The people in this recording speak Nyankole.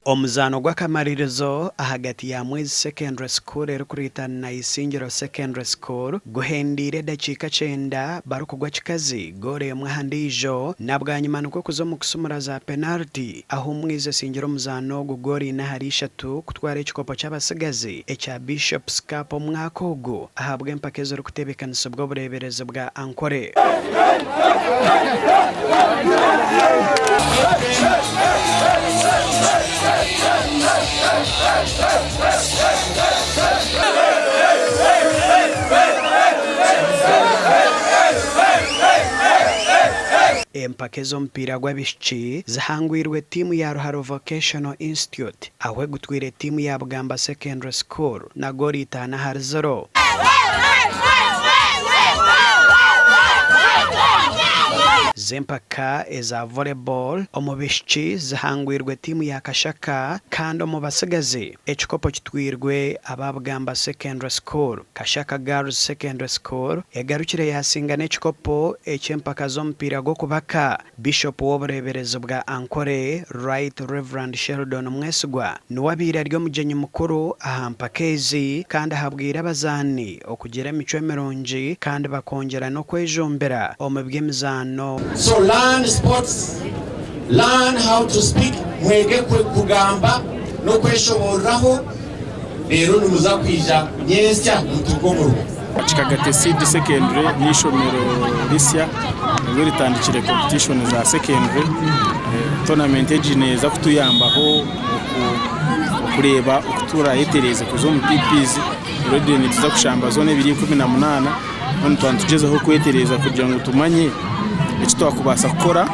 Omuzaano gw'akamaririzo ahagati ya Mwezi Secondary School erikuriitana na Isingiro Secondary School guhendeire edakiika kyenda barikugwa kikazi goolo emwe aha ndiijo na bwanyima nikwo kuza omu kusumura za penariti ahu Mwizi esingire omuzaano ogu goolo ina ahari ishatu kutwara ekikopo ky'abatsigazi ekya Bishops Cup omwaka ogu ahabw'empaka ezirikuteebekanisibwa obureeberezi bwa Ankore. Empaka ez'omupiira gw'abaishiki zihangwirwe tiimu ya Ruharo Vocational Institute ahu egutwire tiimu ya Bugamba Secondary School na goolo itaano ahari ziro. Z'empaka eza volleyball omu baishiki zihangwirwe tiimu ya Kashaka kandi omu batsigazi ekikopo kitwirwe aba Bugamba Secondary School. Kashaka Girls Secondary School egarukire yasinga n'ekikopo eky'empaka z'omupiira gw'okubaka. Bishop w'obureeberezi bwa Ankore, Right Rev. Sheldon Mwesigwa niwe abaire ari omugyenyi mukuru aha mpaka ezi kandi ahabwire abazaani okugira emicwe mirungi kandi bakongyera n'okwejumbira omu by'emizaano. So learn sports, learn how to speak, mwege kugamba n'okweshoboororaho, reero nimuza kwija nyentsya mutunge omurimo. Kikagate Seed Secondary n'eishomero risya nibwo ritandikire competition za secondary. Tournament egi neeza kutuyambaho okureeba oku turayetereeze kuza omu PPs. Already nituza kushamba zoona ebiri 18, mbwenu twaba nitugyezaho kwetereeza kugira ngu tumanye eki twakubaasa kukora.